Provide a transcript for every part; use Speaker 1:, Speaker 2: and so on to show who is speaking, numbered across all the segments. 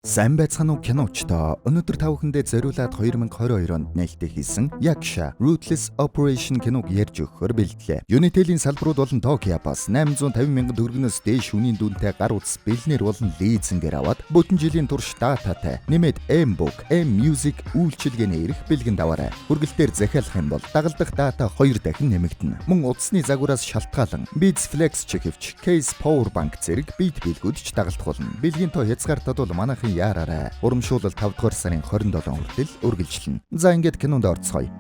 Speaker 1: Сайн байцгаана уу, киночдоо. Өнөөдөр та бүхэндээ зориулаад 2022 онд нээлттэй хийсэн Yaksha Ruthless Operation киног ярьж өгөхөөр бэлтлээ. Unitel-ийн салбарууд болон Tokyo-бас 850 мянган төгрөгнөөс дээш үнийн дүнтэй гар утас бэлнээр болон лизингээр аваад бүтэн жилийн турш дататай нэмээд M-Book, M-Music үйлчилгээний эрх бэлгэн даваарай. Хүргэлтээр захиалах юм бол дагалдах дата 2 дахин нэмэгдэнэ. Мөн утасны загвараас шалтгаалan Beats Flex чихэвч, Case Power Bank зэрэг бит бэлгүүд ч дагалдах болно. Бэлгийн тоо хязгаартад бол манайхан яараарай. Урамшуулал 5 дугаар сарын 27 хүртэл үргэлжлэнэ. За, ингээд кинонд орцгоё.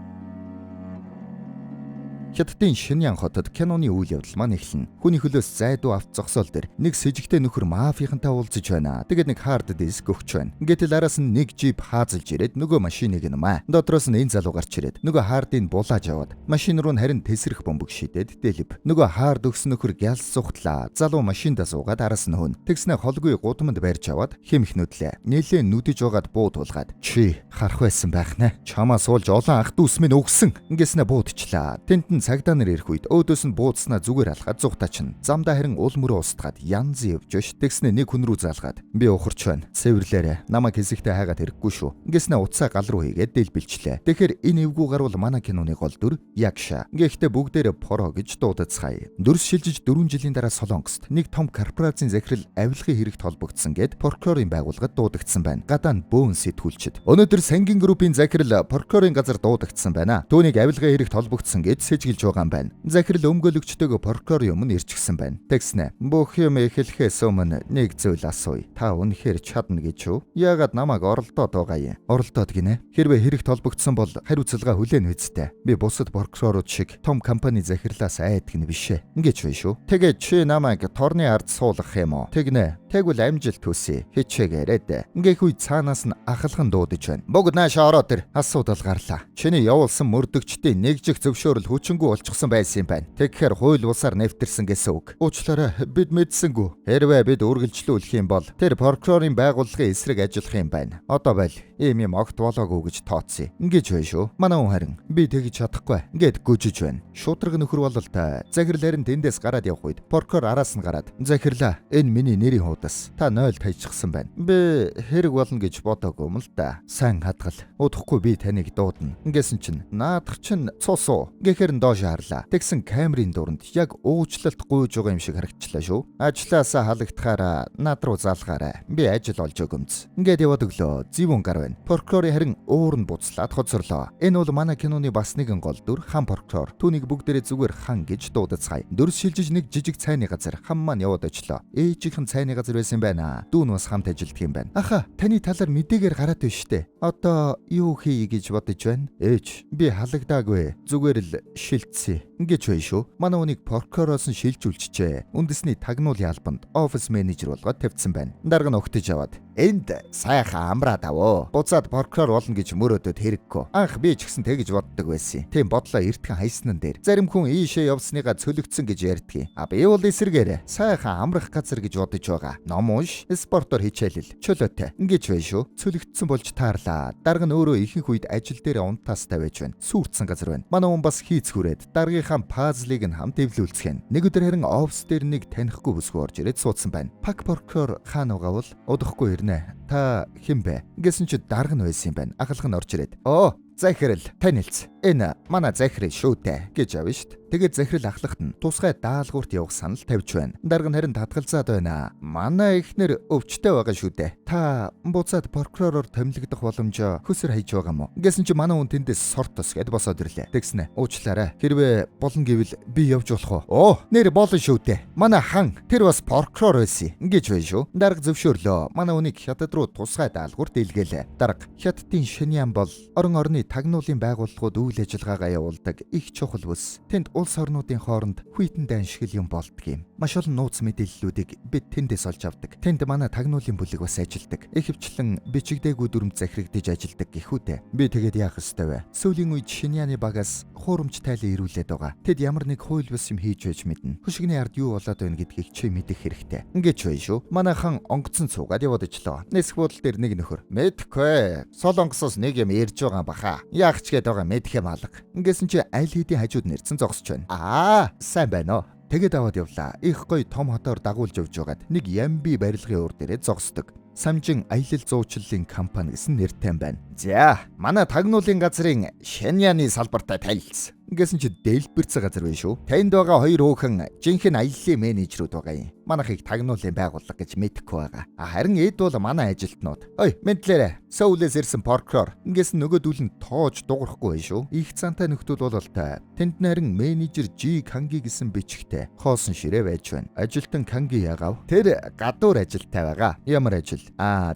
Speaker 1: Хятадын Шиньян хотод киноны үйл явдал маань эхэлнэ. Хүний хөлөөс зайдуу авт зогсоол дээр нэг сэжигтэй нөхөр мафийнхантай уулзаж байна. Тэгээд нэг hard disk өгч байна. Гэтэл араас нь нэг джип хаазалж ирээд нөгөө машиныг нь маа. Дотроос нь энэ залуу гарч ирээд нөгөө hard ыг булааж аваад машин руу нь харин тесрэх бөмбөг шидээд дэлб. Нөгөө hard өгсөн нөхөр гялс зүхтлаа. Залуу машиндаа суугаад араас нь хөнө. Тэгснэ холгүй гудамд барьж аваад хэмх нүдлээ. Нилээ нүдэж байгаад буу тулгаад чи харах байсан байх нэ. Чамаа суулж олон ах дүүс минь өгсөн. Ингэснэ буудчлаа. Тэнд нь цагдаа нар ирэх үед өөдөөс нь буудснаа зүгээр алхаад зүхтаачна. Замдаа харин уул мөрөө устгаад янз явж ш. Тэгснэ нэг хүн рүү залгаад би ухарч байна. Цэвэрлээрэ. Намайг хэсэгтээ хайгаад хэрэггүй шүү. Ингэснэ утсаа гал руу хийгээд дэлбэлчлээ. Тэгэхээр энэ эвгүй гарвал манай киноны гол дүр Якша. Гэхдээ бүгдээрээ Поро гэж дуудацгаая. Дүрс шилжиж 4 жилийн дараа Солонгост нэг том корпорацийн захирал авилгын хэрэгт холбогдсон гэд прокурорын байгууллагад дуудагдсан байна. Гадаа нь бөөн сэтгүүлчд. Өнөөдөр Сангийн группийн захирал прокурорын газар дуудагдсан байна. Түүнийг авилгын хэрэгт холбогдсон гэж сэжиглэж байгаа юм байна. Захирал өмгөөлөгчтэйгөө прокурорын өмнө ирчихсэн байна. Тэгснэ. Бүх юм эхлэхээс өмнө нэг зүйл асууя. Та үнэхээр чадна гэж юу? Яагаад намайг оролдоод байгаа юм? Оролдоод гинэ. Хэрвээ хэрэгт холбогдсон бол хариуцлага хүлээн үсттэй. Би бусад прокурорууд шиг том компани захирлаас айдаг нь биш ээ. Ингэж байна шүү. Тэгээд чи намайг торны ард суулгах юм уу? Тэгнэ. Тэгвэл амжилт хүсье. Хичээгээрэй дээ. Ингэх үе цаанаас нь ахалхан дуудаж байна. Бүгд наашаа ороод ир. Асуудал гарлаа. Чиний явуулсан мөрдөгчдийн нэг жих зөвшөөрөл хүчингү болчихсон байсан юм байна. Тэгэхээр хууль бусаар нэвтэрсэн гэсэн үг. Уучлаарай, бид мэдсэнгүй. Хэрвээ бид үргэлжлүүлэх юм бол тэр прокурорын байгууллагын эсрэг ажиллах юм байна. Одоо байл. Ийм юм огт болоогүй гэж тооцъё. Ингэж байна шүү. Манай хүн харин би тэгж чадахгүй. Ингээд гүжиж байна. Шудраг нөхөр бололтой. Захирал харин тэндээс гараад явах үед прокурор араас нь гараад захирлаа. Энэ миний нэрийн хуудас. Та 0 таячихсан байна. Би хэрэг болно гэж бодоогүй юм л да. Сайн хадгал. Удахгүй би таныг дуудана. Ингэсэн чинь наадах чинь цус уу. Гэхээр нь доош харлаа. Тэгсэн камерын дуранд яг уучлалт гуйж байгаа юм шиг харагчлаа шүү. Ажлаасаа халагдахаараа над руу залгаарай. Би ажил олж өгөмц. Ингээд яваад өглөө. Зэвүүн гар байна. Прокурорын харин уур нь буцлаад хоцорлоо. Энэ бол манай киноны бас нэгэн гол дүр хан прокурор. Түүнийг бүгдээрээ зүгээр хан гэж дуудацгаая. Дүрс шилжиж нэг жижиг цайны газар хан маань яваад очлоо. Ээжийнхэн цайны газар байсан байна. Дүү нь бас хамт ажилддаг юм байна. Аха, таны талаар мэдээгээр гараад байна штэ. Одоо юу хийе гэж бодож байна? Ээж, би халагдаагүй. Зүгээр л шилжсэн. Ингэж байна шүү. Манай үнийг прокуророос нь шилжүүлчихжээ. Үндэсний тагнуулын албанд office manager болгоод тавьсан байна. Дарга нь огтож аваад энд сайхан амраад авөө. Буцаад прокурор болно гэж мөрөөдөд хэрэггүй. Анх би ч гэсэн тэгж боддог байсан. Тийм бодлоо эртхэн хайснан дээр. Зарим хүн ийшээ явсныгаа цөлөгдсөн гэж ярьдгийг. А би бол эсэргээр сайхан амрах газар гэж бодож байгаа. Ном унш, спортоор хичээлэл, чөлөөтэй. Ингэж байна шүү. Цөлөгдсөн болж таарлаа. Дарга нь өөрөө ихэнх үед ажил дээр унтаастай байж байна. Сүрдсэн газар байна. Манай хүн бас хийц хүрээд даргийнхаа puzzle ыг нь хамт эвлүүлцгэн. Нэг өдөр харин офис дээр нэг танихгүй бүсгүй орж ирээд суудсан байна. Пак прокурор хаана байгаа бол удахгүй ирнэ. Та хэн бэ? Гэсэн чи дарга нь байсан юм байна. Ахлах нь орж ирээд. Оо, захирал танилц. Энэ манай захирал шүү дээ гэж авна шүү дээ. Тэгээд захирал ахлахт нь тусгай даалгаварт явах санал тавьж байна. Дарга нь харин татгалзаад байна. Манай эхнэр өвчтэй байгаа шүү дээ. Та буцаад прокуророор томилогдох боломжоо хөсөр хайж байгаа мó? Гэсэн чи манай хүн тэндээс сортос гэд босоод ирлээ. Тэгснэ. Уучлаарай. Хэрвээ болно гэвэл би явж болох уу? Оо, нэр болно шүү дээ. Манай хан тэр бас прокурор байсан. Ингэж байна шүү. Дарга зөвшөөрлөө. Манай хүнийг хятад руу тусгай даалгаварт илгээлээ. Дарга хятадын Шиньян бол орон орны тагнуулын байгууллагууд үйл ажиллагаагаа явуулдаг их чухал бүс. Тэнд улс орнуудын хооронд хүйтэн дайн шиг юм болдго юм. Маш олон нууц мэдээллүүдийг бид тэндээс олж авдаг. Тэнд манай тагнуулын бүлэг бас ажилладаг. Ихэвчлэн бичигдээгүй дүрмд захирагдаж ажилладаг гэхүүтэ. Би тэгээд яах ёстой вэ? Сүүлийн үед Шиньяны багаас хуурамч тайлан ирүүлээд байгаа. Тэд ямар нэг хууль бус юм хийж байж мэднэ. Хөшигний ард юу болоод байна гэдгийг чи мэдэх хэрэгтэй. Ингэж байна шүү. Манайхан онгоцон суугаад яваад ичлээ. Нисэх буудал дээр нэг нөхөр. Мэдхгүй. Солонгосоос нэг юм ярьж байгаа баха. Яах ч гээд байгаа мэдэх юм алга. Ингэсэн чи аль хэдийн хажууд нэрцэн зогсож байна. Аа, сайн байна уу? Тэгээд аваад явлаа. Их гоё том хотоор дагуулж явж байгаад нэг ямби барилгын уур дээрээ зогсдог. Самжин аялал зуучлалын компани гэсэн нэртэй байна. За, манай тагнуулын газрын Шэньяны салбартай танилцсан. Ингэсэн чи дэлбэрсэн газар байна шүү. Танд байгаа хоёр хөөхөн жинхэнэ аяллаа менежерүүд байгаа юм. Манайхыг тагнуулын байгууллага гэж мэдэхгүй байгаа. Харин эд бол манай ажилтнууд. Ой, мэдлээрэ. Сөүлээс ирсэн прокурор. Ингэсэн нөгөөдүүл нь тоож дуурахгүй байна шүү. Их цантай нөхдөл бололтой. Тэнд нарин менежер Жи Канги гэсэн бичгтэй хоосон ширээ байж байна. Ажилтан Канги ягаав. Тэр гадуур ажилтай байгаа. Ямар ажил?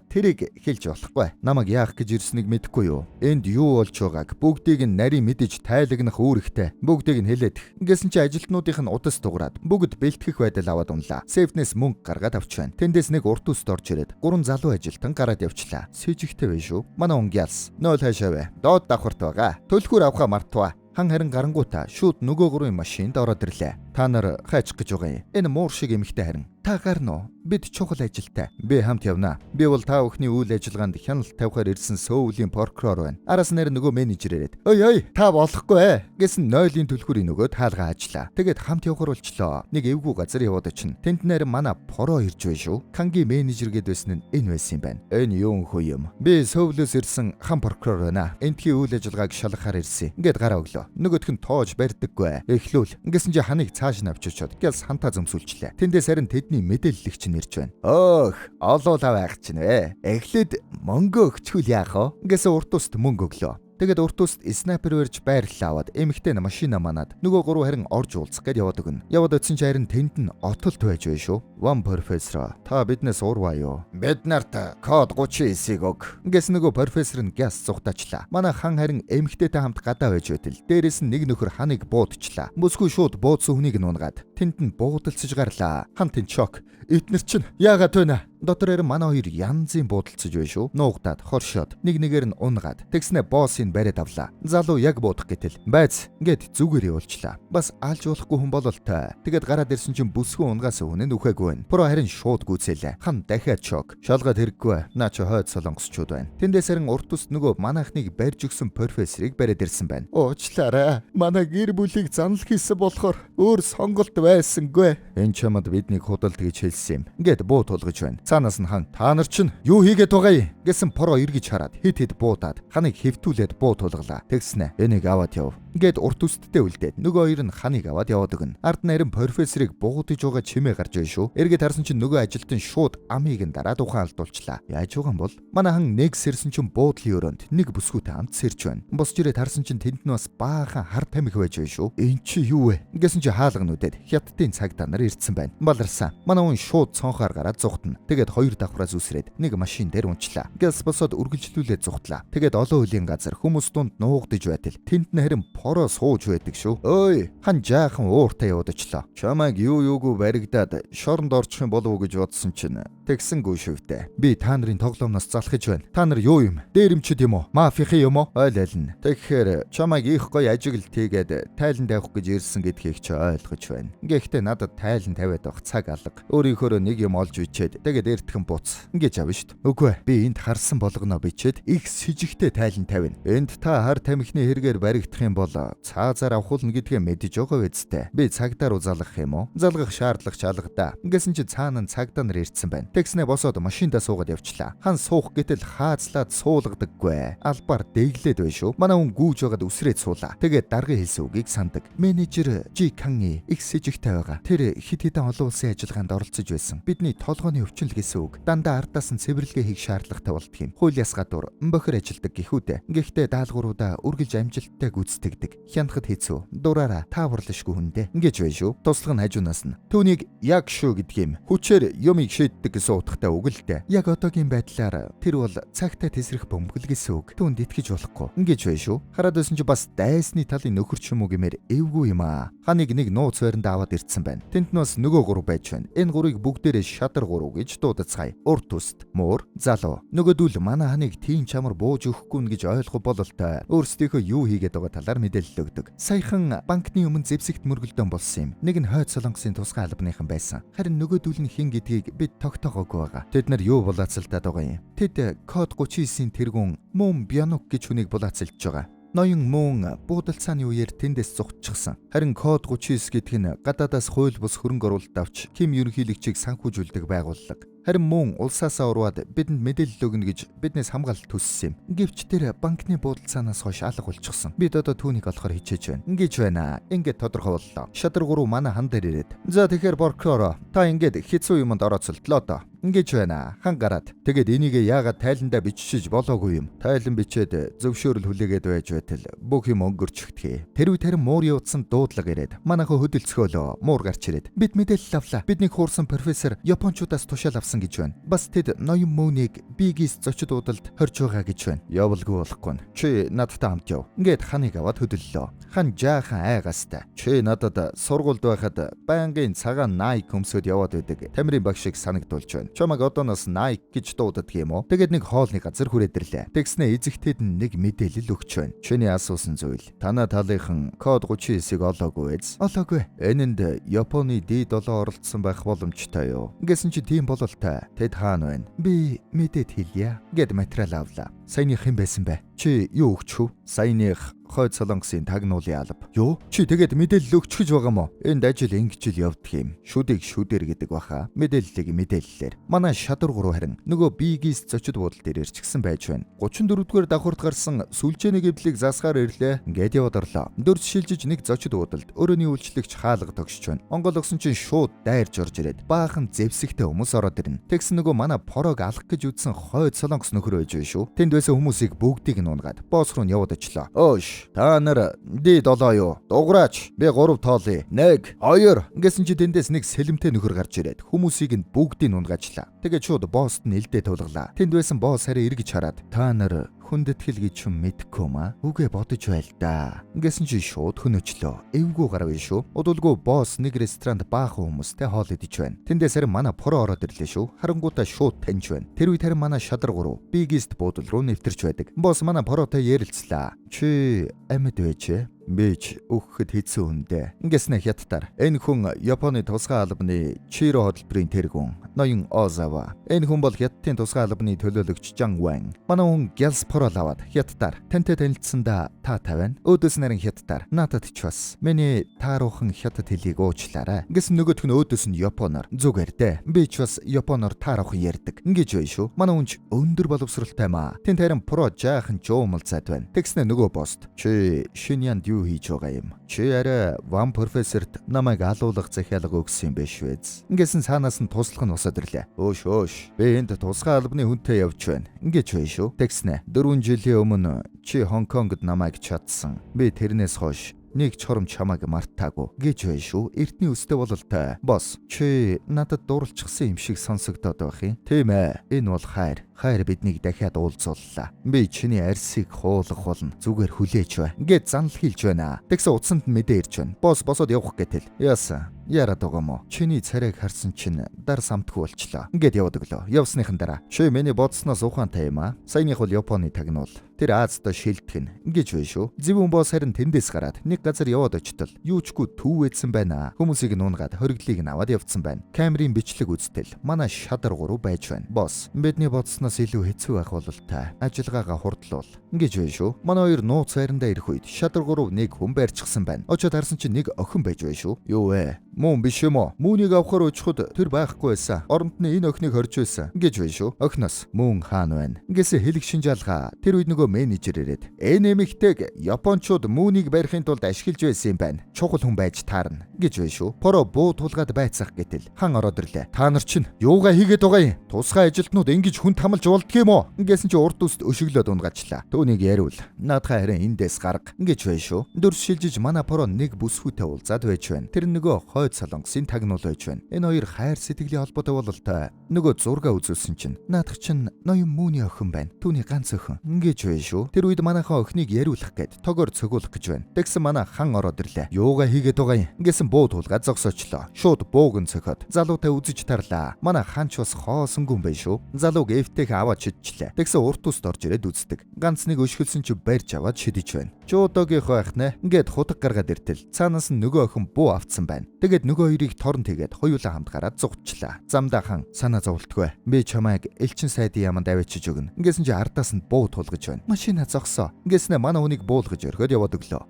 Speaker 1: Тэрийг хэлж болохгүй. Намайг яах гэж ирснийг мэдэхгүй юу? Энд юу болж байгааг бүгдийг нь нарийн мэдэж тайлагнах үүрэгтэй. Бүгдийг нь хэлээд. Ингэсэн чи ажилтнуудынх нь удас дуграад бүгд бэлтгэх байдал аваад унлаа. Сейфнээс мөнгө гаргаад авч байна. Тэндээс нэг урт үст орж ирээд гурван залуу ажилтан гараад явчлаа. Сэжигтэй байна шүү. Манай унгиалс. 0 хайшаа вэ. Доод давхарт байгаа. Төлхүүр авахаа мартваа. Хан харин гарангуудаа шууд нөгөө гурвын машинд ороод ирлээ. Та нар хайчих гэж байгаа юм. Энэ муур шиг эмэгтэй харин. Та гарна уу? Бид чухал ажилтай. Би хамт явна. Би бол та бүхний үйл ажиллагаанд хяналт тавихаар ирсэн Сөүлийн прокурор байна. Араас нэр нөгөө менежер ирээд. Ой ой, та болохгүй ээ гэсэн нойлын түлхүүрийн нөгөө таалгаа ажиллаа. Тэгээд хамт явахар болчлоо. Нэг эвгүй газар яваад очино. Тэнд нэр манай поро ирж байна шүү. Канги менежер гэд байсан нь энэ байсан юм байна. Энэ юу хөө юм? Би Сөүлөөс ирсэн хан прокурор байна. Эндхийн үйл ажиллагааг шалгахаар ирсэн. Ингээд гараа өглөө. Нөгөөх нь тоож барьдаггүй. Эхлүүл. Ингэсэн чи ханыг цааш нь авч очиод гялс хантаа зөмсүүлчлээ. Тэндээс харин тэдний мэдээллэгч нь ирж байна. Өөх, олуулаа байх чинь вэ. Эхлээд мөнгө өгчхүүл яах вэ? Ингэсэн урт уст мөнгө өглөө. Тэгээд урт уст снайпер барьж байрлал аваад эмэгтэй нь машина манаад нөгөө гурав харин орж уулзах гээд яваад өгнө. Яваад очисон чи харин тэнд нь отолт байж байна шүү. Ван профессор, та биднээс урваа юу? Бид нарт код 39-ийг өг. Ингэсэн нөгөө профессор нь гяс зугтаачлаа. Манай хан харин эмэгтэйтэй хамт гадаа байж байтал дээрээс нь нэг нөхөр ханыг буудчлаа. Бүсгүй шууд буудсан хүнийг нунгаад тэнд нь буудалцаж гарлаа. Хан тэнд шок. Эднэр чинь яагаад вэ? Дотор харин манай хоёр янзын буудалцаж байна шүү. Нуугдаад, хоршоод, нэг нэгээр нь унгаад, тэгснэ боссыг бариад авлаа. Залуу яг буудах гэтэл байц ингээд зүгээр явуулчлаа. Бас алж болохгүй хүн бололтой. Тэгээд гараад ирсэн чинь бүсгүй унгаас хүн нь үхээгүй байна. Про харин шууд гүйцээлээ. Хан дахиад шок. Шалгаад хэрэггүй. Наа чи хойд солонгосчууд байна. Тэндээс харин урт ус нөгөө манайхныг барьж өгсөн профессорыг бариад ирсэн байна. Уучлаарай. Манай гэр бүлийг занал хийсэн болохоор өөр сонголт байсангүй. Энэ чамд биднийг худалд гэж хэлсэн юм. Ингээд буу тулгаж байна. Цаанаас нь хан та нар чинь юу хийгээд байгаа юм гэсэн поро эргэж хараад хит хит буудаад ханыг хэвтүүлээд буу тулгалаа. Тэгснэ энийг аваад яв. Ингээд урт үсттэй үлдээд нөгөө хоёр нь ханыг аваад яваад өгнө. Ард нь харин профессорыг буудаж байгаа чимээ гарч байна шүү. Эргээд харсан чинь нөгөө ажилтан шууд амийг нь дараад ухаан алдуулчлаа. Яаж байгаа юм бол манай хан нэг сэрсэн чинь буудлын өрөөнд нэг бүсгүйтэй хамт сэрч байна. Босч ирээд харсан чинь тэнд нь бас баахан хар тамхи байж байна шүү. Эн чи юу вэ? Ингэсэн чи хаалга нүдээд хятадын цагдаа нар ирсэн байна. Баларсан. Манай хүн шууд цонхоор гараад зугтана. Тэгээд хоёр давхраас үсрээд нэг машин дээр унчлаа. Гэлс босоод үргэлжлүүлээд зугтлаа. Тэгээд олон үеийн газар хүмүүс дунд нуугдаж байтал тэнд нь харин поро сууж байдаг шүү. Ой, хан жаахан ууртай яваад очлоо. Чамайг юу юугүй баригдаад шоронд орчих юм болов уу гэж бодсон чинь тэгсэнгүй шивтэй. Би та нарын тоглоомноос залхаж байна. Та нар юу юм? Дээрэмчд юм уу? Мафийн юм уу? Ойл айлна. Тэгэхээр чамайг их гоё ажиглалт хийгээд тайлан тавих гэж ирсэн гэдгийг чи ойлгож байна. Гэхдээ надад тайлан тавиад авах цаг алга. Өөрийнхөөрөө нэг юм олж бичээд тэгээд эртхэн буц. Ингэж авна шүү дээ. Үгүй ээ. Би энд харсан болгоно бичээд их сэжигтэй тайлан тавина. Энд та хар тамхины хэрэгээр баригдах юм бол цаазаар авахулна гэдгээ мэдэж байгаа үсттэй. Би цагдаа руу залгах юм уу? Залгах шаардлага ч алга да. Ингэсэн чи цаана нь цагдаа нар ирсэн байна. Тэгснэ босоод машиндаа суугаад явчлаа. Хан суух гэтэл хаазлаад суулгадаггүй. Албаар дэглээд байна шүү. Манай хүн гүүж байгаад үсрээд суулаа. Тэгээд даргын хэлсэн үгийг сандаг. Менежер Жи Канги их сэжигтэй байгаа. Тэр хит хитэн олон улсын ажиллагаанд оролцож байсан. Бидний толгойн өвчин л гэсэн үг. Дандаа ардаас нь цэвэрлэгээ хийх шаардлагатай болдго юм. Хууль яс гадуур бохир ажилдаг гэхүүдэ. Гэхдээ даалгавруудаа үргэлж амжилттай гүйцэтгэдэг. Хянахад хэцүү. Дураараа тааварлашгүй хүндээ. Ингэж байна шүү. Туслах нь хажуунаас нь. Түүнийг яг шүү гэдэг юм. Хүчээр юмыг шийддэг гэсэн утгатай үг л дээ. Яг одоогийн байдлаар тэр бол цагтаа тесрэх бөмбөгл гэсэн үг. Түүнд итгэж болохгүй. Ингэж байна шүү. Хараад байсан чи бас дайсны талын нөхөр ч юм уу гэмээр эвгүй юм аа. Ханыг нэг нууц байранд аваад ирсэн байна. Тэнд нь бас нөгөө гурав байж байна. Энэ гурыг бүгдээрээ шадар гурав гэж дуудацгаая. Урт үст, муур, залуу. Нөгөөдөл манай ханыг тийм чамар бууж өгөхгүй нь гэж ойлгох бололтой. Өөрсдийнхөө юу хийгээд байгаа талаар мэдээлэл өгдөг. Саяхан банкны өмнө зэвсэгт мөргөлдөөн болсон юм. Нэг нь хойд солонгосын тусгай албаныхан байсан. Харин нөгөөдөл нь хэн гэдгийг бид тогтоогоогүй байгаа. Тэд нар юу булаацалтаад байгаа юм? Тэд код 39-ийн тэргүүн Мөн Бянук гэж хүнийг булаацалдж байгаа. Ноён мөн буудалцааны үеэр тэндээс зугтчихсан. Харин код 39 гэдэг нь гадаадаас хууль бус хөрөнгө оруулалт авч ким ерөнхийлөгчийг санхүүжүүлдэг байгууллага. Харин мөн улсаасаа урваад бидэнд мэдээлэл өгнө гэж биднээс хамгаалалт хүссэн юм. Гэвч тэр банкны буудалцаанаас хойш алга болчихсон. Бид одоо түүнийг олохоор хичээж байна. Ингэж байна. Ингээд тодорхой боллоо. Шадар 3 манай хан дээр ирээд. За, тэгэхээр прокурор, та ингээд хэцүү юмд орооцолдлоо доо. Ингэж байна. Хан гараад. Тэгээд энийг яагаад тайландаа биччихэж болоогүй юм? Тайлан бичээд зөвшөөрөл хүлээгээд байж байтал бүх юм өнгөрчихдөг. Тэр үед харин муурын утсанд дуудлага ирээд манайхан хөдөлцгөөлөө. Муур гарч ирээд бид мэдээлэл авлаа. Бидний хуурсан профессор Япончуудаас тушаал авсан гэж байна. Бас тэд ноён мөөнийг Бигис зочид уудалд хорж байгаа гэж байна. Явалгүй болохгүй. Чи надтай хамт яв. Ингээд ханыг аваад хөдөллөө. Хан жаахан айгаастай. Чи надад сургуульд байхад байнгын цагаан Nike өмсөд яваад байдаг. Тамирын багш шиг санагдуулж байна. Чамаг одооноос Nike гэж дууддаг юм уу? Тэгээд нэг хоолны газар хүрээд ирлээ. Тэгснэ эзэгтэд нь нэг мэдээлэл өгч байна. Чиний асуусан зүйл. Танаа талынхан код 39-ийг олоогүй эз? Олоогүй. Энэнд Японы D7 оролцсон байх боломжтой юу? Ингэсэн чи тийм бололтой. Тэд хаана байна? Би мэдээд хэлье. Гэд материал авлаа. Саяных хэн байсан бэ? Чи юу өгчих вэ? Саяных Хойд Солонгосын тагнуулын алба. Юу? Чи тэгээд мэдээлэл өгчих гэж байгаа мó? Энд ажил ингэж л явдг юм. Шүдийг шүдэр гэдэг баха. Мэдээллийг мэдээллээр. Манай шадар гурав харин нөгөө Бигис зочид буудал дээр ирчихсэн байж байна. 34-р давхарт гарсан сүлжээний гэвдлийг засгаар ирлээ. Ингээд яваад орлоо. Дөрс шилжиж нэг зочид буудалд өрөөний үйлчлэгч хаалга тогшиж байна. Онгойлгосон чинь шууд дайрж орж ирээд баахан зэвсэгтэй хүмүүс ороод ирнэ. Тэгсэн нөгөө манай порог алах гэж үзсэн Хойд Солонгос нөхөр байж байна шүү. Тэнд байсан хүмүүсийг бүгдийг нь унгаад босс руу нь яваад очлоо. Өөш, та нар D7 юу? Дуграач. Би 3 тоолъё. 1 2. Ингэсэн чи тэндээс нэг сэлэмтэй нөхөр гарч ирээд хүмүүсийг нь бүгдийг нь унгаачлаа. Тэгээд шууд босст нь элдээ тулгалаа. Тэнд байсан босс харин эргэж хараад та нар хүндэтгэл гэж юм мэдэхгүй маа. Үгээ бодож байл да. Ингэсэн чи шууд хөнөөчлөө. Эвгүй гарав шүү. Удалгүй босс нэг ресторанд баахан хүмүүстэй хоол идэж байна. Тэндээс харин манай поро ороод ирлээ шүү. Харангуутаа шууд таньж байна. Тэр үед харин манай шадар гурав Бигист буудал руу нэвтэрч байдаг. Босс манай поротой ярилцлаа. Чи амьд байж? Би ч өгөхөд хэцүү үндэ. Ингэснэ хятадаар. Энэ хүн Японы тусгай албаны Чиро хөтөлбөрийн тэргүүн ноён Озава. Энэ хүн бол Хятадын тусгай албаны төлөөлөгч Жан Ван. Манай хүн Гялс Порол аваад хятадаар тантай танилцсандаа таатай байна. Өөдөөс нарийн хятадаар надад ч бас миний тааруухан хятад хэлийг уучлаарай. Ингэсэн нөгөөх нь өөдөөс нь японоор зүгээр дээ. Би ч бас японоор тааруухан ярьдаг. Ингэж бай шүү. Манай хүн ч өндөр боловсралтай маа. Тэнд харин Про жаахан жуумалцаад байна. Тэгснэ нөгөө бост чи Шиньянд юу хийж байгаа юм? Чи арай Ван профессорт намайг алуулах захиалга өгсөн юм биш үү? Ингэсэн цаанаас нь туслах нь босоод ирлээ. Өөш өөш. Би энд тусгай албаны хүнтэй явж байна. Ингэж бай шүү. Тэгснэ 4 жилийн өмнө чи Хонконгод намайг чадсан. Би тэрнээс хойш нэг чором чамайг мартаагүй гэж бай шүү. Эртний өстэй бололтой. Босс, чи надад дурлцсан юм шиг сонсогдоод байх юм. Тийм ээ. Энэ бол хайр. Хайр биднийг дахиад уулзууллаа. Би чиний арсыг хуулах болно. Зүгээр хүлээж бай. Ингээд занал хийлж байна. Тэгсэн утсанд нь мэдээ ирж байна. Босс босоод явах гэтэл. Яасан? Яраад байгаа мó? Чиний царайг харсан чинь дар самтгүй болчлоо. Ингээд яваад өглөө. Явсныхан дараа. Чи миний бодсноос ухаантай юм аа. Саяных бол Японы тагнуул. Тэр Аазда шилдэх нь. Ингэж бай шүү. Зөвүүн босс харин тэндээс гараад нэг газар яваад очтол. Юучгүй түүвэдсэн байна. Хүмүүсийг нунгаад хориглыг нь аваад явцсан байна. Камерын бичлэг үзтэл манай шадар гурав байж байна. Босс, бидний бодсноос илүү хэцүү байх бололтой. Ажиллагаагаа хурдлуул. Ингэж бай шүү. Манай хоёр нууц байрандаа ирэх үед шадар гурав нэг хүн барьчихсан байна. Очоод харсан чинь нэг охин байж бай шүү. Юу вэ? Мөн биш юм уу? Үүнийг авахар очиход тэр байхгүй байсан. Оронд нь энэ охиныг хорж байсан. Ингэж бай шүү. Охиноос мөн хаана байна? Ингэсэн хэлэг шинжаалгаа. Тэр үед нөгөө менежер ирээд энэ эмэгтэйг Япончууд үүнийг барихын тулд ашиглаж байсан юм байна. Чухал хүн байж таарна. Гэж бай шүү. Поро буу тулгаад байцаах гэтэл хан ороод ирлээ. Та нар чинь юугаа хийгээд байгаа юм? Тусгай ажилтнууд ингэж хүн тамалж болдго юм уу? Ингэсэн чи урд үст өшөглөөд унгаачлаа. Түүнийг яриул. Наадхаа харин эндээс гарга. Ингэж бай шүү. Дөрс шилжиж манай поро нэг бүсгүйтэй уулзаад байж байна. Тэр нөгөө Хойд Солонгосын тагнуул байж байна. Энэ хоёр хайр сэтгэлийн холбоотой бололтой. Нөгөө зураг үзүүлсэн чинь наадах чинь ноён үүний охин байна. Түүний ганц охин. Ингэж бай шүү. Тэр үед манайхан охиныг яриулах гээд тогоор цогиулах гэж байна. Тэгсэн манай хан ороод ирлээ. Юугаа хийгээд байгаа юм? Ингэсэн буу тулгаад зогсоочлоо. Шууд бууг нь цохиод залуутай үзэж тарлаа. Манай хан ч бас хоосонгүй юм байна шүү. Залууг эвтэйх аваад шидчихлээ. Тэгсэн урт үст орж ирээд үздэг. Ганц нэг өшгөлсөн чи барьж аваад шидэж байна. Жуудогийнх байх нэ. Ингээд худаг гаргаад иртэл цаанаас нь нөгөө охин буу автсан байна. Тэгээд нөгөө хоёрыг торон тэгээд хоёулаа хамт гараад зугтчлаа. Замдаа хан санаа зовлтгүй. Би чамайг элчин сайдын яаманд авчиж өгнө. Ингэсэн чи ардаас нь буу тулгаж байна. Машина зогсоо. Ингэснэ манай хүнийг буулгаж орхиод яваад өглөө.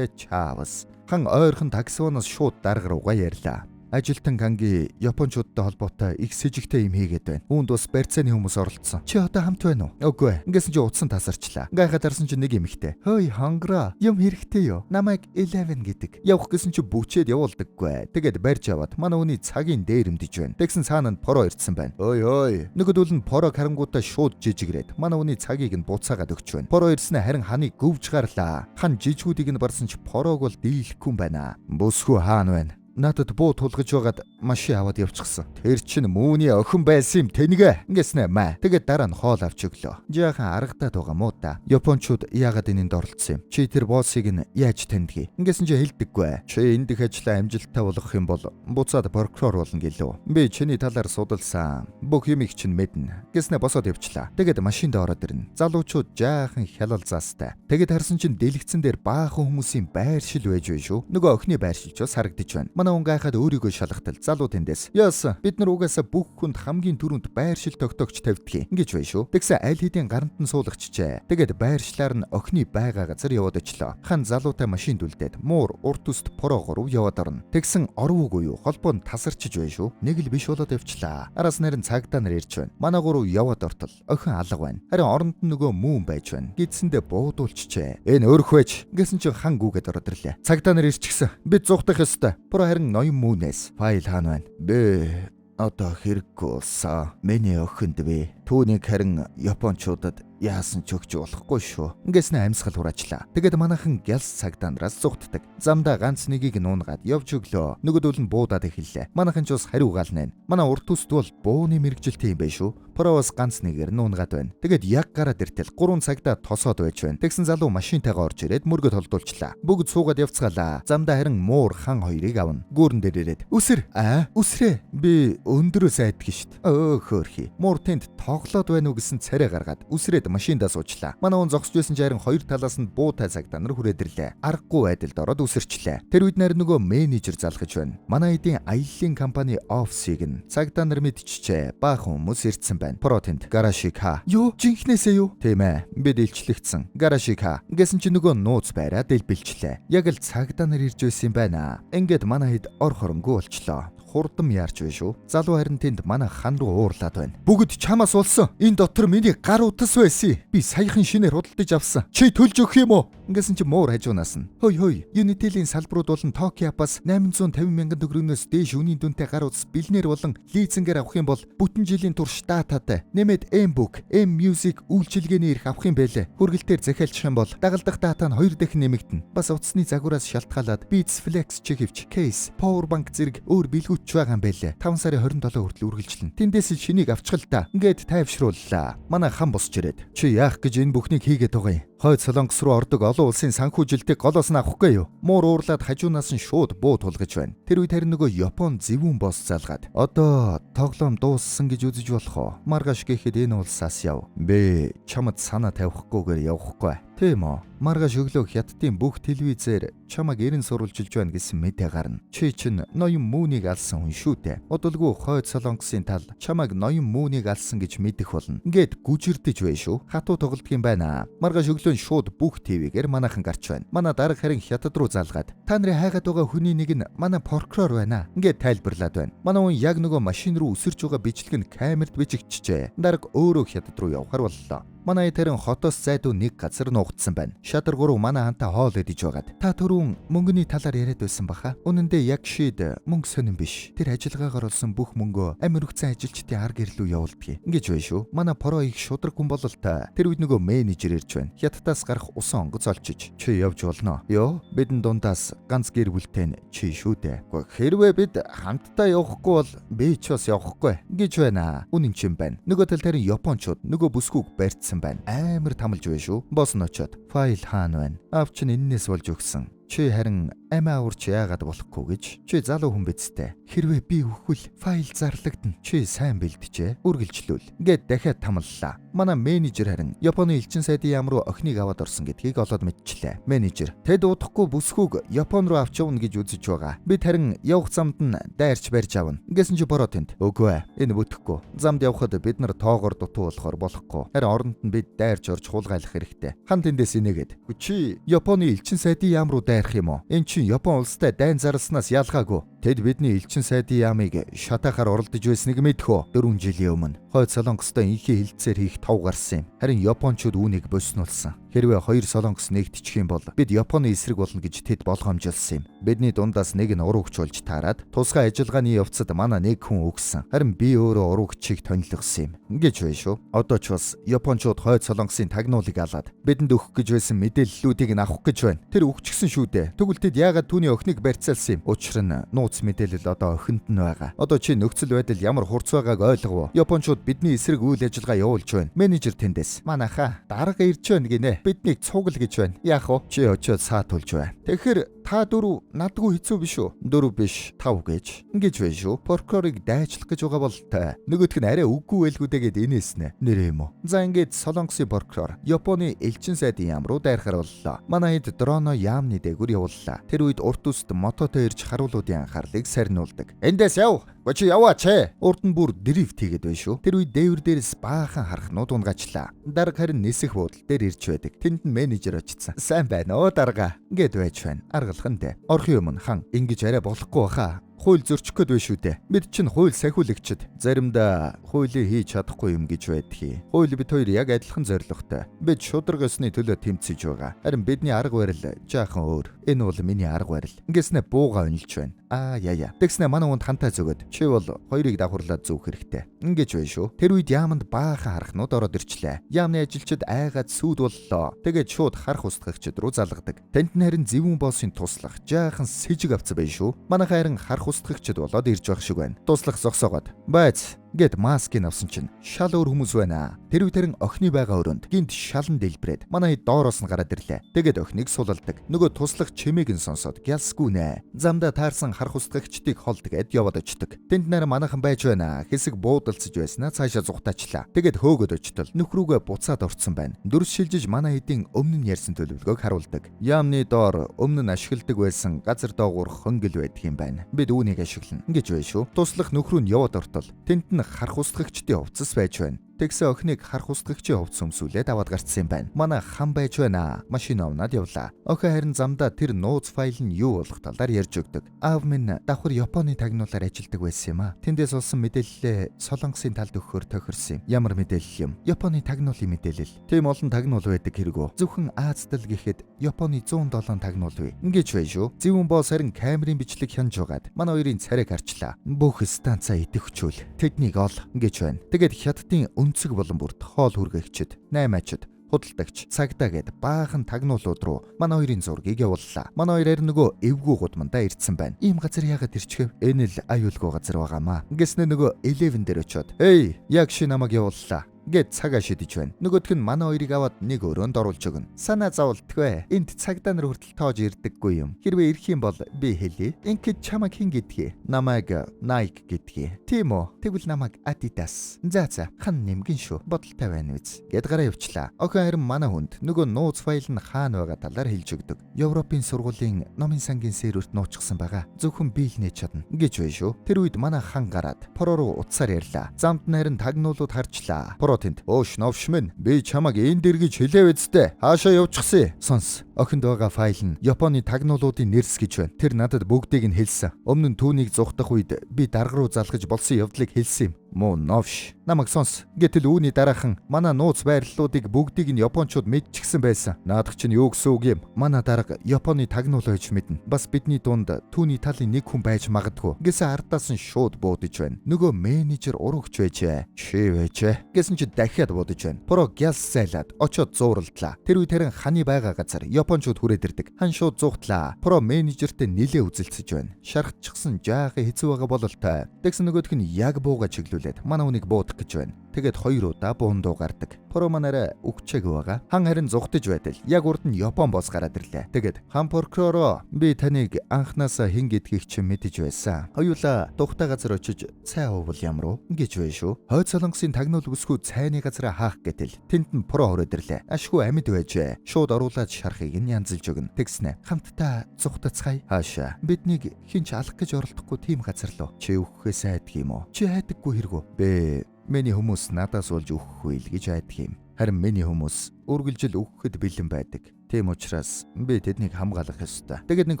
Speaker 1: Чаавас. Хан ойрхон таксиунаас шууд дарга руугаа ярьлаа. Ажилтан Канги Япончуудтай холбоотой их сэжигтэй юм хийгээд байна. Үүнд бас барьцааны хүмүүс оролцсон. Чи одоо хамт байна уу? Үгүй. Ингэсэн чи утсан тасарчлаа. Гайхаад харсан чи нэг эмэгтэй. Хөөй хонгороо. Юм хэрэгтэй юу? Намайг 11 гэдэг. Явах гэсэн чи бүчээд явуулдаггүй. Тэгээд барьж аваад манай үний цагийн дээрэмдэж байна. Тэгсэн цаана нь Поро ирсэн байна. Ой ой. Нөгөөдөл нь Поро харангуудаа шууд жижигрээд манай үний цагийг нь буцаагаад өгч байна. Поро ирснэ харин ханыг гүвж гарлаа. Хан жижгүүдийг нь барсан чи Порог бол дийлэхгүй юм байна. Бүсгүй хаана байна? Надад буу тулгаж байгаад машин аваад явчихсан. Тэр чинь үүний охин байсан юм тэнгээ. Ингэснэ маа. Тэгээд дараа нь хоол авч өглөө. Жаахан аргадаад байгаа мó да. Япончууд яагаад энэнд оролцсон юм? Чи тэр боссыг нь яаж таньдгийг? Ингэсэн чи хэлдэггүй. Чи энэ дэх ажлаа амжилттай болгох юм бол буцаад прокурор болно гэлөө. Би чиний талаар судалсан. Бүх юмыг чинь мэднэ. Гэснэ босоод явчлаа. Тэгээд машинд ороод ирнэ. Залуучууд жаахан хялал заастай. Тэгээд харсан чинь дэлгэцэн дээр баахан хүмүүсийн байршил байж байна шүү. Нөгөө охины байршил ч бас харагдаж байна. Манай хүн гайхаад өөрийгөө шалгатал залуу тэндээс. Яасан? Бид нар угаасаа бүх хүнд хамгийн түрүүнд байршил тогтоогч тавьдгийг. Ингэж байна шүү. Тэгсэн аль хэдийн гарант нь суулгачжээ. Тэгээд байршлаар нь охины байгаа газар яваад очлоо. Хан залуутай машинд үлдээд муур урт өст Поро гурав яваад орно. Тэгсэн орвоогүй юу? Холбоо нь тасарчиж байна шүү. Нэг л биш болоод явчлаа. Араас нэрэн цагдаа нар ирж байна. Манай гурав яваад ортол охин алга байна. Харин оронд нь нөгөө мүүн байж байна. Гидсэндээ буудуулчихжээ. Энэ өрх байж. Гэсэн чинь хан гүгээд ороод ирлээ. Цагдаа нар ирчихсэн. Бид зугтах ёстой. Поро харин ноён үүнээс файл хаана байна? Би одоо хэрэггүй болсон. Миний охинд би. Түүнийг харин Япончуудад яасан ч өгч болохгүй шүү. Ингэснэ амьсгал хураачлаа. Тэгээд манайхан гялс цагдаа нараас зугтдаг. Замдаа ганц нэгийг нуунгаад явж өглөө. Нөгөөдөл нь буудаад эхэллээ. Манайхан ч бас хариу галнэ. Манай урт төст бол бууны мэрэгжилтэй юм байна шүү. Проос ганц нэгээр нуунгаад байна. Тэгээд яг гараад иртэл 3 цагдаа тосоод байж байна. Тэгсэн залуу машинтайгаа орж ирээд мөргө толдуулчлаа. Бүгд суугаад явцгаалаа. Замдаа харин муур хан хоёрыг авна. Гүүрэн дээр ирээд "Үсэр. Аа, үсрээ. Би өндөрөөс айдаг шít. Өө хөөрхий. Муур тэнд тоглоод байна уу гэсэн царай гаргаад үсрээд машиндаа суучлаа. Манай хүн зогсож байсан жаарин хоёр талаас нь буутай цагдаа нар хүрээд ирлээ. Аргагүй байдалд ороод үсэрчлээ. Тэр үед нар нөгөө менежер залгаж байна. Манай эдийн аяллаа компани офисыг нь цагдаа нар мэдчихжээ. Баахан хүмүүс ирдсэн байна. Про тэнд гарашиг ха. Юу? Жинхнээсээ юу? Тийм ээ. Бид илчлэгдсэн. Гарашиг ха. Гэсэн чи нөгөө нууц байраа дэлбэлчлээ. Яг л цагдаа нар ирж байсан юм байна. Ингээд манай хэд ор хоронгүй болчлоо. Хурдан яарч байна шүү. Залуу харин тэнд манай хан руу уурлаад байна. Бүгд чамаас улсан. Энэ дотор миний гар утас байсан. Би саяхан шинээр худалдаж авсан. Чи төлж өгөх юм уу? Ингэсэн чи муур хажуунаас нь. Хөөй хөөй. Unitel-ийн салбарууд болон Tokyo App-аас 850 мянган төгрөгнөөс дээш үнийн дүнтэй гар утас бэлнээр болон лизингээр авах юм бол бүтэн жилийн турш дататай нэмээд M-Book, M-Music үйлчилгээний эрх авах юм байлээ. Хүргэлтээр захиалчих юм бол дагалдах дата нь 2 дахин нэмэгдэнэ. Бас утасны загвараас шалтгаалаад Beats Flex чихвч, case, power bank зэрэг өөр бэлгүүч байгаа юм байлээ. 5 сарын 27 хүртэл үргэлжлэнэ. Тэндээс шинийг авчихал та. Ингээд тайвшрууллаа. Манай хан босч ирээд чи яах гэж энэ бүхнийг хийгээд байгаа юм? Хойд Солонгос руу ордог олон улсын санхүүжилтийг голоос нь авахгүй юу? Муур уурлаад хажуунаас нь шууд буу тулгаж байна. Тэр үед харин нөгөө Япон зэвүүн босс залгаад одоо тоглоом дууссан гэж үзэж болох уу? Маргааш гэхэд энэ улсаас яв. Би чамд санаа тавихгүйгээр явахгүй. Тийм үү? Маргааш өглөө хятадын бүх телевизээр чамайг эрен сурвалжилж байна гэсэн мэдээ гарна. Чи чинь ноён Үүнийг алсан хүн шүү дээ. Удалгүй хойд Солонгосын тал чамайг ноён Үүнийг алсан гэж мэдэх болно. Ингээд гүжирдэж бай шүү. Хатуу тоглодог юм байна. Маргааш өглөө шууд бүх ТV-гээр манайхан гарч байна. Манай дарга харин хятад руу залгаад та нарын хайгаад байгаа хүний нэг нь манай прокурор байна. Ингээд тайлбарлаад байна. Манай хүн яг нөгөө машин руу өсөрч байгаа бичлэг нь камерт бичигдчихжээ. Дарга өөрөө хятад руу явахар боллоо. Манай тэрэн хотоос зайдуу нэг газар нуугдсан байна. Шадар гурав манай хантай хоол идэж байгаад. Та түрүүн мөнгөний талаар яриад байсан баха. Үнэн дээр яг шид мөнгө сонин биш. Тэр ажиллагаагаар олсон бүх мөнгөө амир өгцөн ажилчдын ар гэрлүү явуулдгийг. Ингэж бай шүү. Манай Поро их шудраг хүн бололтой. Тэр үед нөгөө менежер ирж байна. Хятадаас гарах усан онгоц олчиж. Чи явж болно. Йоо, бидэн дундаас ганц гэр бүлтэй нь чи шүү дээ. Хэрвээ бид хамтдаа явахгүй бол би ч бас явахгүй гэж байна. Үнэн чинь байна. Нөгөө тал дээр Япончууд нөгөө бүсгүйг барьцсан байна. Амар тамалж бай шүү. Босс нь очоод файл хаана байна? Аав чинь эннээс болж өгсөн. Чи харин амиа аварч яагаад болохгүй гэж. Чи залуу хүн биз дээ. Хэрвээ би үхвэл файл зарлагдана. Чи сайн бэлджээ. Үргэлжлүүл. Ингээд дахиад тамаллаа. Манай менежер харин Японы элчин сайдын яам руу охиныг аваад орсон гэдгийг олоод мэдчихлээ. Менежер тэд удахгүй бүсгүйг Япон руу авч явна гэж үзэж байгаа. Бид харин явах замд нь дайрч барьж авна. Ингэсэн чи Бороо тэнд. Үгүй ээ. Энэ бүтэхгүй. Замд явхад бид нар тоогоор дутуу болохоор болохгүй. Харин оронд нь бид дайрч орж хулгайлах хэрэгтэй. Хан тэндээс инээгээд. Чи Японы элчин сайдын яам руу дайрах юм уу? Эн чинь Япон улстай дайн зарласнаас ялгаагүй. Тэд бидний элчин сайдын яамыг шатаахаар оролдож байсныг мэдэх үү? 4 жилийн өмнө Хойд Солонгостой инхий хэлэлцээр хийх тов гарсан юм. Харин Япончууд үүнийг боснуулсан. Хэрвээ хоёр Солонгос нэгтчих юм бол бид Японы эсрэг болно гэж тэд болгоомжилсан юм. Бидний дундаас нэг нь уруугч болж таарад тусгай ажиллагааны явцад манай нэг хүн үгсэн. Харин би өөрөө уруугчийг тонилгосон юм. Ингэж байна шүү. Одоо ч бас Япончууд Хойд Солонгосын тагнуулыг алаад бидэнд өгөх гэж байсан мэдээллүүдийг нь авах гэж байна. Тэр өгчихсэн шүү дээ. Тэгвэл тэд яагаад түүний охиныг барьцаалсан юм? Учир нь нууц мэдээлэл одоо охинд нь байгаа. Одоо чи нөхцөл байдал ямар хурц байгааг ойлгов уу? Япончууд бидний эсрэг үйл ажиллагаа явуулж байна. Менежер тэндээс манайхаа дарга ирж байна гинэ. Биднийг цугл гэж байна. Яах вэ? Чи очиод саатуулж бай. Тэгэхээр та дөрөв надгүй хэцүү биш үү? Дөрөв биш, тав гэж. Ингэж байна шүү. Прокурорыг дайчлах гэж байгаа бол та. Нөгөөх нь арай үгүй байлгүйдээ гэд инээснэ. Нэрээ юм уу? За ингээд Солонгосын прокурор Японы элчин сайдын яам руу дайрахар боллоо. Манай хэд дроно яамны дээгүүр явууллаа. Тэр үед урт үст мототой ирж харуулуудын анхаарлыг сарниулдаг. Эндээс яв. Гочи яваач ээ. Урд нь бүр дрифт хийгээд байна шүү. Тэр үед дээвэр дээрээс баахан харахнууд унгаачлаа. Дарга харин нисэх буудал дээр ирж байдаг. Тэнд нь менежер очсон. Сайн байна уу дарга гэд байж байна. Аргалхан дээ. Орохын өмнө хан ингэж арай болохгүй баха. Хууль зөрчих гээд байна шүү дээ. Бид чинь хууль сахиулагчид. Заримдаа хуулийг хийж чадахгүй юм гэж байдгийг. Хууль бид хоёр яг адилхан зорилготой. Бид шударга ёсны төлөө тэмцэж байгаа. Харин бидний арга барил жаахан өөр. Энэ бол миний арга барил. Ингэснэ бууга онилж байна. Аа яа яа. Тэгснэ манай хүнд хантаа зөгөөд. Чи бол хоёрыг давхарлаад зүүх хэрэгтэй. Ингэж байна шүү. Тэр үед яаманд баахан харахнууд ороод ирчлээ. Яамны ажилчид айгаад сүйд боллоо. Тэгээд шууд харах устгагчид руу залгадаг. Тэнд нь харин зэвүүн боосын туслах жаахан сэжиг авцсан байна шүү. Манайхан харин харах устгагчид болоод ирж байх шиг байна. Туслах зогсоогоод. Байц гэд маскыг авсан чинь шал өөр хүмүүс байна. Тэр үед харин охины байгаа өрөөнд гинт шалан дэлбрээд манай доороос нь гараад ирлээ. Тэгээд охиныг сулалдаг. Нөгөө туслах чимээг нь сонсоод гялсгүй нэ. Замдаа таарсан харах устгагчдыг холдгээд яваад очдог. Тэнд нэр манайхан байж байна. Хэсэг буудалцаж байснаа цаашаа зугтаачлаа. Тэгээд хөөгöd очтол нөхрүүгээ буцаад орцсон байна. Дүрс шилжиж манай хэдийн өмнө нь ярьсан төлөвлөгөөг харуулдаг. Яамны доор өмнө нь ашигладаг байсан газар доогуур хөнгөл байдаг юм байна. Бид үүнийг ашиглана. Ингэж байна шүү. Туслах нөхрүү нь яваад ортол. Тэнд нь харах устгагчдын хувцас байж байна. Тэгсэн охиныг харах устгагчийн хувцас өмсүүлээд аваад гарцсан юм байна. Манай хан байж байна. Машин авнаад явлаа. Охин харин замдаа тэр нууц файл нь юу болох талаар ярьж өгдөг. Аав минь давхар Японы тагнуулаар ажилладаг байсан юм аа. Тэндээс олсон мэдээллээ Солонгосын талд өгөхөөр тохирсон юм. Ямар мэдээлэл юм? Японы тагнуулын мэдээлэл. Тийм олон тагнуул байдаг хэрэгөө. Зөвхөн Аазтал гэхэд Японы 107 тагнуул бий. Ингэж байна шүү. Зэвүүн боос харин камерын бичлэг хянж байгаад манай хоёрын царайг харчлаа. Бүх станцаа идэвхжүүл. Тэднийг ол гэж байна. Тэгээд хятадын өнцөг болон бүрт хоол хүргээгчид, наймаачид, худалдагч, цагдаа гэд баахан тагнуулууд руу манай хоёрын зургийг явууллаа. Манай хоёр харин нөгөө эвгүй гудамдаа ирсэн байна. Ийм газар яагаад ирчихв? Энэ л аюулгүй газар байгаамаа. Ингэснэ нөгөө 11 дээр очиод, "Эй, яг ши намайг явууллаа" гэд цагаа шидэж байна. Нөгөөх нь манай хоёрыг аваад нэг өрөөнд оруулж өгнө. Санаа зовлтгүй. Энд цагдаа нар хүртэл тоож ирдэггүй юм. Хэрвээ ирэх юм бол би хэлье. Ингээд чамайг хэн гэдгийг? Намайг Nike гэдгийг. Тийм үү? Тэгвэл намайг Adidas. За за, хан нэмгэн шүү. Бодолтой байна биз? Гэд гараа явчлаа. Охин харин манай хүнд нөгөө нууц файл нь хаана байгаа талаар хэлж өгдөг. Европын сургуулийн номын сангийн серверт нуучихсан байгаа. Зөвхөн би л нээж чадна гэж байна шүү. Тэр үед манай хан гараад Про руу утсаар ярьлаа. Замд нь харин тагнуулууд харчлаа. Про тэнд "Өөш новш минь, би чамайг энд дэргэж хэлээ үсттэй. Хаашаа явчихсан?" Сонс. Охинд байгаа файл нь Японы тагнуулуудын нэрс гэж байна. Тэр надад бүгдийг нь хэлсэн. Өмнө нь түүнийг зугтах үед би дарга руу залгаж болсон явдлыг хэлсэн юм. Муу новш. Намайг сонс. Гэтэл үүний дараахан манай нууц байрлалуудыг бүгдийг нь японочууд мэдчихсэн байсан. Наадах чинь юу гэсэн үг юм? Манай дарга Японы тагнуул байж мэднэ. Бас бидний дунд түүний талын нэг хүн байж магадгүй. Гэсэн ардаас нь шууд буудаж байна. Нөгөө менежер урагч байжээ. Чи байжээ. Гэсэн чи дахиад буудаж байна. Про гялс зайлаад очоод зууралдлаа. Тэр үед харин ханы байгаа газар японочууд хүрээд ирдэг. Хан шууд зугтлаа. Про менежертэй нилээ үзэлцэж байна. Шархчихсан жаахан хэцүү байгаа бололтой. Тэгсэн нөгөөх нь яг бууга чиглүүлээд манай хүнийг буудах гэж байна. Тэгээд хоёр удаа буундуу гардаг. Про манаараа үгчээг байгаа. Хан харин зугтаж байтал яг урд нь Япон босс гараад ирлээ. Тэгээд хан прокуророо би таныг анхнаасаа хэн гэдгийг чи мэдэж байсан. Хоёулаа тухтай газар очиж цай уувал ямар уу гэж байна шүү. Хойд Солонгосын тагнуул бүсгүй цайны газараа хаах гэтэл тэнд нь Про хүрээд ирлээ. Ашгүй амьд байжээ. Шууд оруулаад шарахыг нь янзалж өгнө. Тэгснэ хамтдаа зугтацгаая. Хаашаа биднийг хинч алах гэж оролдохгүй тийм газар лу. Чи үхэхээс айдаг юм уу? Чи айдаггүй хэрэгүү? Бэ миний хүмүүс надаас болж үхэхгүй л гэж айдаг юм. Харин миний хүмүүс үргэлжил үхэхэд бэлэн байдаг. Тийм учраас би тэднийг хамгаалах ёстой. Тэгээд нэг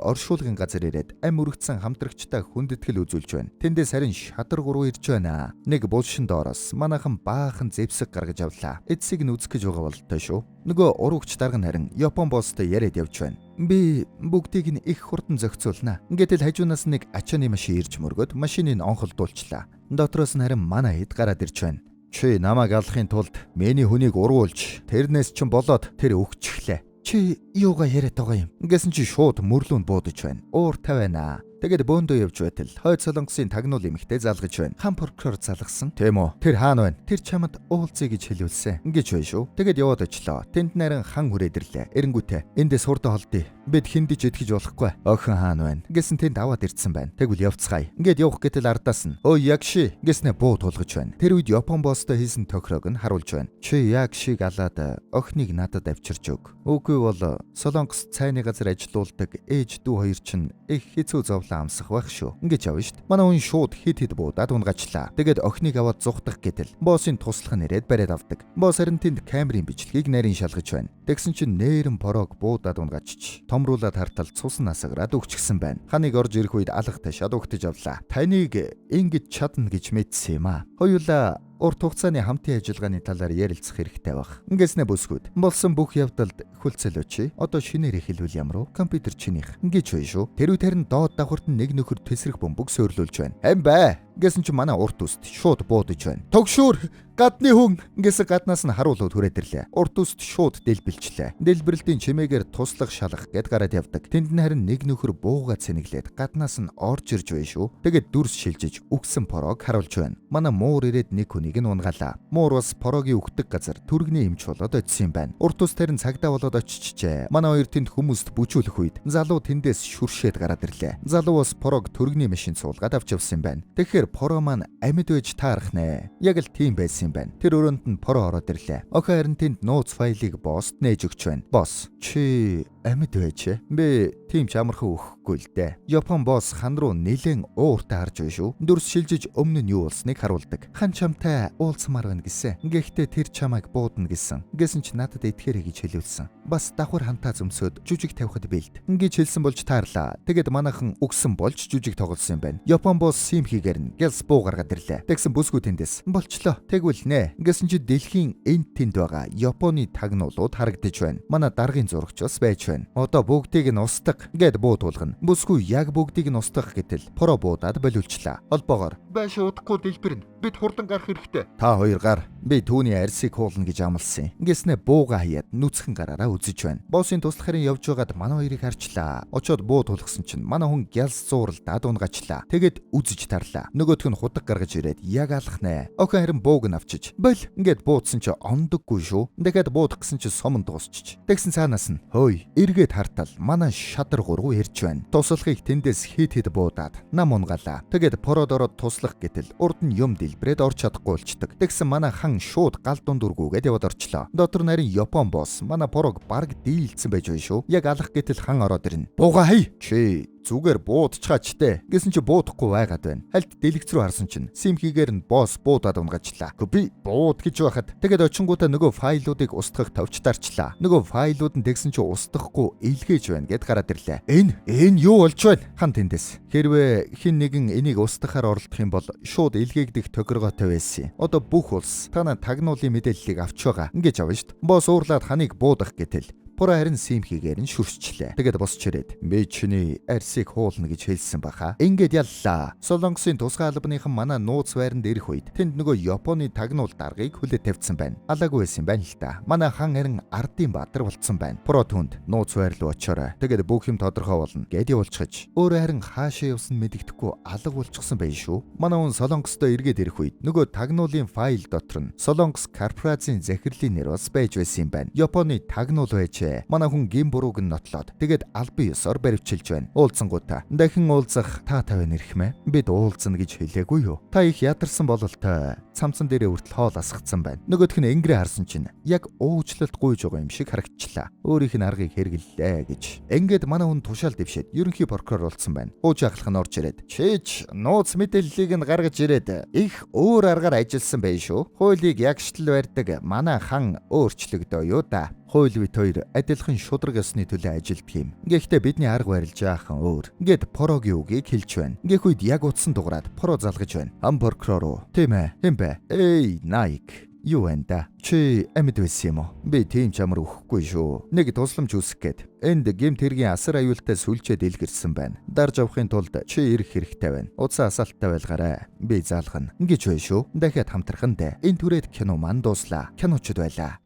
Speaker 1: оршуулгын газар ирээд ам өргөцсөн хамтрагчтай хүндэтгэл үзүүлж байна. Тэндээс харин шадар гурав ирж байна. Нэг булшин доороос манайхан баахан зэвсэг гаргаж авлаа. Эцсийг нь үзэх гэж байгаа бололтой шүү. Нөгөө уруугч дарга нь харин Япон босстой яриад явж байна. Би бүгдийг нь их хурдан зохицуулна. Ингээд л хажуунаас нэг ачааны машин ирж мөргөөд машиныг онхолдуулчлаа. Дотроос нь харин манай хэд гараад ирж байна. Чи намайг алахын тулд миний хүнийг ургуулж тэрнээс чинь болоод тэр өгчихлээ. Чи юугаа яриад байгаа юм? Ингэсэн чи шууд мөрлөөнд буудаж байна. Ууртай байна. Тэгээд бөөндөө явж байтал хойд солонгосын тагнуул эмэгтэй залгаж байна. Хан прокурор залгасан. Тийм үү? Тэр хаана байна? Тэр чамд уулзъя гэж хэлүүлсэн. Ингэж байна шүү. Тэгээд яваад очлоо. Тэнд наран хан хүрээд ирлээ. Эрэнгүүтээ эндээс хурдан холдъё. Бид хиндэж итгэж болохгүй. Охин хаана байна? Гэсэн тэнд аваад ирдсэн байна. Тэгвэл явцгаая. Ингээд явах гэтэл ардаас нь "Өө Ягши" гэснээ буу тулгаж байна. Тэр үед Япон босстой хийсэн тохироог нь харуулж байна. Чи Ягшиг алаад охиныг надад авчирч өг. Үгүй бол Солонгос цайны газар ажилуулдаг ээж дүү хоёр чинь их хэцүү зовлон амсах байх шүү. Ингэж явна шүү дээ. Манай хүн шууд хит хит буудаад унгачлаа. Тэгээд охиныг аваад зугтах гэтэл боссын туслах нь ирээд бариад авдаг. Босс харин тэнд камерын бичлэгийг нарийн шалгаж байна. Тэгсэн чинь нээрэн порог буудаад унгачч. Томруулаад хартал цус нь асгараад өгчихсэн байна. Ханыг орж ирэх үед алга ташаад угтаж авлаа. Таныг ингэж чадна гэж мэдсэн юм аа. Хоёулаа урт хугацааны хамтын ажиллагааны талаар ярилцах хэрэгтэй байх. Ингэснэ бүсгүүд. Болсон бүх явдалд хүлцэл өчье. Одоо шинээр эхэлвэл ямар вэ? Компьютер чинийх. Ингэж байна шүү. Тэр үед харин доод давхарт нэг нөхөр тэсрэх бөмбөг сөөрлүүлж байна. Ам бай. Гэсэн чинь манай урт үст шууд буудаж байна. Тогшүүр гадны хүн гэсэн гаднаас нь харуулууд хүрээд ирлээ. Урт үст шууд дэлбэлчлээ. Дэлбэрэлтийн чимээгээр туслах шалах гэд гараад явдаг. Тэнд нь харин нэг нөхөр бууга цэнэглээд гаднаас нь орж ирж байна шүү. Тэгээд дүрс шилжиж үгсэн пороог харуулж байна. Манай муур ирээд нэг хүнийг нь унгаалаа. Муур бас порогийн үхдэг газар түргний эмч болоод очисон юм байна. Урт ус тэрэн цагдаа болоод очичжээ. Манай хоёр тэнд хүмүүст бүжүүлэх үед залуу тэндээс шүршээд гараад ирлээ. Залуу бас порог түргний машин суулгаад авч явсан юм байна. Тэгэхээр поро маань амьд байж таарах нэ. Яг л тийм байсан юм байна. Тэр өрөөнд нь поро ороод ирлээ. Охин харин тэнд нууц файлыг босст нээж өгч байна. Босс, чи амьд байж. Би тийм ч амархан өгөхгүй л дээ. Япон босс хан руу нэлээд ууртай харж байна шүү. Дүрс шилжиж өмнө нь юу болсныг харуулдаг. Хан чамтай уулзмаар байна гэсэн. Гэхдээ тэр чамайг буудна гэсэн. Гэсэн чи надад итгээрэй гэж хэлүүлсэн. Бас давхар хантаа зөмсөөд жүжиг тавихад бэлд. Ингэж хэлсэн болж таарлаа. Тэгээд манайхан үгсэн болж жүжиг тоглосон юм байна. Япон босс сим хийгээр нь гялс буу гаргаад ирлээ. Тэгсэн бүсгүй тэндээс болчлоо. Тэгвэл нэ. Гэсэн чи дэлхийн энд тэнд байгаа Японы тагнуулууд харагдаж байна. Манай даргын зурагч бас байж байна. Одоо бүгдийг нь устгах гэд буу тулгана. Бүсгүй яг бүгдийг нь устгах гэтэл поро буудаад болиулчлаа. Холбоогоор байш удахгүй дэлбэрнэ. Бид хурдан гарах хэрэгтэй. Та хоёр гар. Би түүний арсыг хуулна гэж амласан. Ингэснэ бууга хаяад нүцгэн гараараа үзэж байна. Боссын туслахарын явж байгаад манай хоёрыг харчлаа. Очоод буу тулгсан чинь манай хүн гялс зууралдаад унгачлаа. Тэгээд үзэж тарлаа. Нөгөөх нь худаг гаргаж ирээд яг алах нэ. Охин харин бууг нь авчиж. Бол ингээд буудсан чи ондоггүй шүү. Дахиад буудах гэсэн чи сомон дуусчих. Тэгсэн цаанаас нь хөөй эргээд хартал манай шадар гурав ирж байна. Туслахыг тэндээс хит хит буудаад нам унгаалаа. Тэгээд пороод ороод туслах гэтэл урд нь юм дэлбрээд орч чадахгүй болчдөг. Тэгсэн манай хан шууд гал дунд үргүүгээд яваад орчлоо. Дотор нарийн Япон босс манай порог бараг дийлцсэн байж байна шүү. Яг алах гэтэл хан ороод ирнэ. Бууга хай. Чи зүгээр буудчихаач те. Гэсэн чи буудахгүй байгаад байна. Хальт дэлгэц рүү харсан чинь сим хийгээр нь босс буудаад унгачлаа. Би бууд гэж байхад тэгээд очингуудаа нөгөө файлуудыг устгах товч дарчлаа. Нөгөө файлууд нь тэгсэн чи устгахгүй илгээж байна гэд гараад ирлээ. Энэ юу болж байна? Хан тэндээс. Хэрвээ хин нэгэн энийг устгахаар оролдох юм бол шууд илгээгдэх тохиргоотой байсан. Одоо бүх улс танаа тагнуулын мэдээллийг авч байгаа. Ингэж авна шт. Босс уурлаад ханыг буудах гэтэл Пура харин сим хийгээр нь шүрсчлээ. Тэгээд босч ирээд би чиний арсыг хуулна гэж хэлсэн баха. Ингээд яллаа. Солонгосын тусгай албаныхан манай нууц байранд ирэх үед тэнд нөгөө Японы тагнуул даргаыг хүлээ тавьсан байна. Алаагүй байсан юм байна л та. Манай хан харин ардын баатар болцсон байна. Пура түнд нууц байр руу очоорой. Тэгээд бүх юм тодорхой болно гэд явуулчихаж. Өөрөө харин хаашаа явсан мэдэгдэхгүй алга болчихсон байх шүү. Манай хүн Солонгостой эргээд ирэх үед нөгөө тагнуулын файл дотор нь Солонгос корпорацийн захирлын нэр бас байж байсан юм байна. Японы тагнуул байж манай хүн гин бурууг нь нотлоод тэгээд албан ёсоор баривчилж байна. Уулзсангуудаа дахин уулзах та тавь нэрхмэ. Бид уулзна гэж хэлээгүй юу? Та их ядарсан бололтой. Цамцан дээрээ хүртэл хоол асгацсан байна. Нөгөөх нь энгэрээ харсан чинь яг уучлалт гуйж байгаа юм шиг харагдчихлаа. Өөрийнх нь аргыг хэрэглэлээ гэж. Ингээд манай хүн тушаал дэвшээд ерөнхий прокурор болсон байна. Ууж ахлах нь орж ирээд чич нууц мэдээллийг нь гаргаж ирээд их өөр аргаар ажилласан байх шүү. Хуулийг ягштал барьдаг манай хан өөрчлөгдөө юу да. Хууль бид хоёр адилхан шударга ёсны төлөө ажилддаг юм. Гэхдээ бидний арга барил жаахан өөр. Ингээд Порогийн үгийг хэлж байна. Ингэх үед яг утсан дугаараад Поро залгаж байна. Ам прокурор уу? Тийм ээ. Хэн бэ? Эй, Найк. Юу байна да? Чи амьд байсан юм уу? Би тийм чамар өгөхгүй шүү. Нэг тусламж хүсэх гээд энд гэмт хэргийн асар аюултай сүлжээ дэлгэрсэн байна. Дарж авахын тулд чи ирэх хэрэгтэй байна. Утсан асаалттай байлгаарай. Би заалгана. Ингэж бай шүү. Дахиад хамтрах нь дээ. Энэ түрээд кино ман дууслаа. Киночд байлаа.